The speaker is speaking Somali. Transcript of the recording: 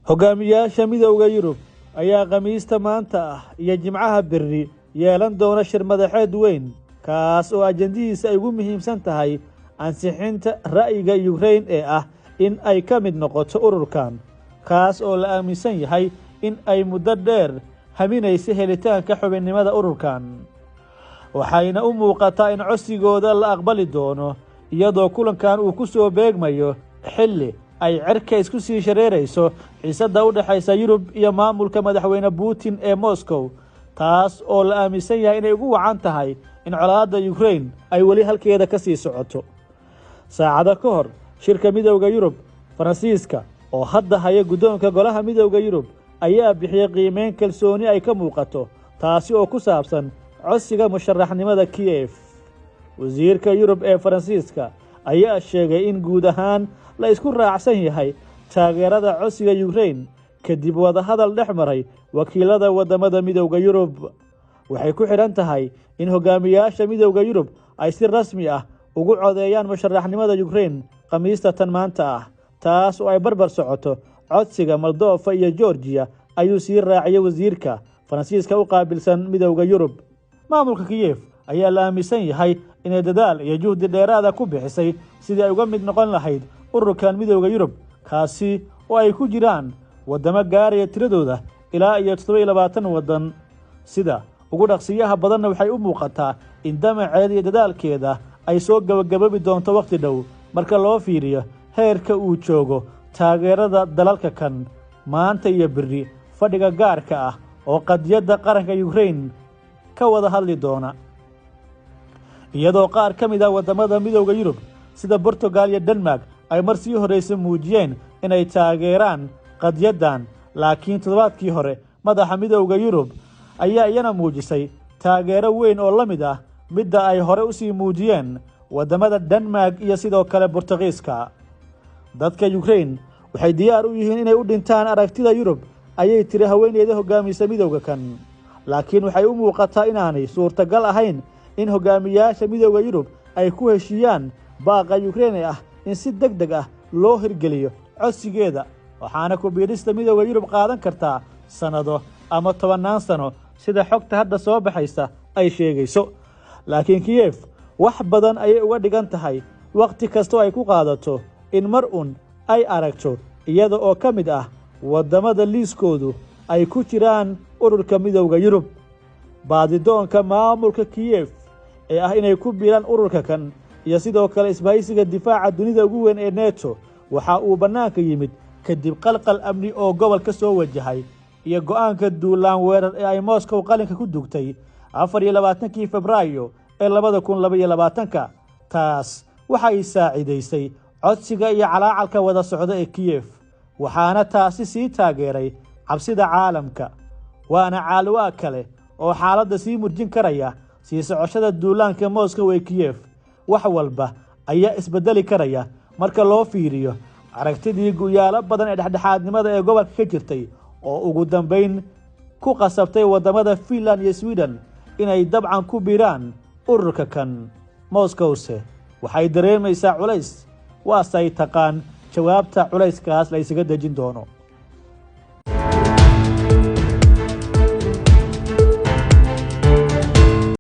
Hogaamiyaasha Midowda Yurub ayaa Khamiista maanta ah iyo Jimcaha berri yeelan doona shir madaxeed weyn, kaas oo ajandihiisa ay ugu muhiimsan tahay ansixinta ra'yiga Yukrain ee ah in ay ka mid noqoto ururkan, kaas oo la aaminsan yahay in ay muddo dheer haminaysa helitaanka xubinnimada ururkan. Waxayna u muuqataa in codsigooda la aqbali doono, iyadoo kulankan uu ku soo beegmayo xilli ay cirka isku sii shareerayso xiisadda u dhexaysa Yurub iyo maamulka Madaxweyne Putin ee Moscow, taas oo la aaminsan yahay inay ugu wacan tahay in colaadda Yukrain ay weli halkeeda ka sii socoto. Saacado ka hor shirka Midowda Yurub, Faransiiska oo hadda haya guddoonka Golaha Midowda Yurub ayaa bixiyey qiimeyn kalsooni ay ka muuqato, taasi oo ku saabsan codsiga musharaxnimada Kiyef. Wasiirka Yurub ee Faransiiska ayaa sheegay in guud ahaan la isku raacsan yahay taageerada codsiga Yukrain kadib wadahadal dhex maray wakiilada waddamada Midowda Yurub. Waxay ku xidhan tahay in hogaamiyaasha Midowda Yurub ay si rasmi ah ugu codeeyaan musharaxnimada Yukrain Khamiista tan maanta ah, taas oo ay barbar socoto codsiga Moldofa iyo Georgiya, ayuu sii raaciyey wasiirka Faransiiska u qaabilsan Midowda Yurub. Maamulka Kiyef ayaa la aaminsan yahay inay dadaal iyo juhdi dheeraada ku bixisay sidii ay uga mid noqon lahayd ururkan Midowda Yurub, kaasi oo ay ku jiraan waddamo gaaraya tiradooda ilaa iyo 27 waddan. Sida ugu dhaqsiyaha badanna waxay u muuqataa in damaceeda iyo dadaalkeeda ay soo gabagababi doonto wakhti dhow, marka loo fiiriyo heerka uu joogo taageerada dalalka kan maanta iyo berri fadhiga gaarka ah oo qadiyadda qaranka Yukrain ka wada hadli doona, iyadoo qaar ka mid ah waddamada Midowda Yurub sida Portugal iyo Denmark ay mar sii horraysay muujiyeen inay taageeraan qadiyaddan. Laakiin toddobaadkii hore madaxa Midowda Yurub ayaa iyana muujisay taageero weyn oo la mid ah midda ay hore usii muujiyeen waddamada Denmark iyo sidoo kale Bortugiiska. Dadka Yukrain waxay diyaar u yihiin inay u dhintaan aragtida Yurub, ayay tiri haweeneyda hoggaamisa midowga kan. Laakiin waxay u muuqataa inaanay suurtagal ahayn in hogaamiyaasha Midowda Yurub ay ku heshiiyaan baaqa Yukrain ee ah in si deg deg ah loo hirgeliyo codsigeeda, waxaana ku biirista Midowda Yurub qaadan kartaa sannado ama tobannaan sano, sida xogta hadda soo baxaysa ay sheegayso. Laakiin Kiyef wax badan ayay uga dhigan tahay wakhti kastoo ay ku qaadato in mar un ay aragto iyada oo ka mid ah waddamada liiskoodu ay ku jiraan ururka Midowda Yurub. Baadidoonka maamulka Kiyef ee ah inay ku biiraan ururka kan iyo sidoo kale isbahaysiga difaaca dunida ugu weyn ee Neto waxa uu bannaanka yimid kadib qalqal amni oo gobol ka soo wajahay iyo go'aanka duulaan weerar ee ay Moscow qalinka ku dugtay 24-kii Febraayo ee 2022-ka. Taas waxay saaciidaysay codsiga iyo calaacalka wada socda ee Kiyef, waxaana taasi sii taageeray cabsida caalamka, waana caalwaa kale oo xaaladda sii murjin karaya sii socoshada duulaanka Moscow ee Kiyef. Wax walba ayaa isbedeli karaya marka loo fiiriyo aragtidii guyaalo badan ee dhexdhexaadnimada ee gobolka ka jirtay, oo ugu dambayn ku qasabtay waddamada Finland iyo Sweden inay dabcan ku biiraan ururka kan. Moscowse waxay dareemaysaa culays, waasay taqaan jawaabta culayskaas la ysaga dejin doono.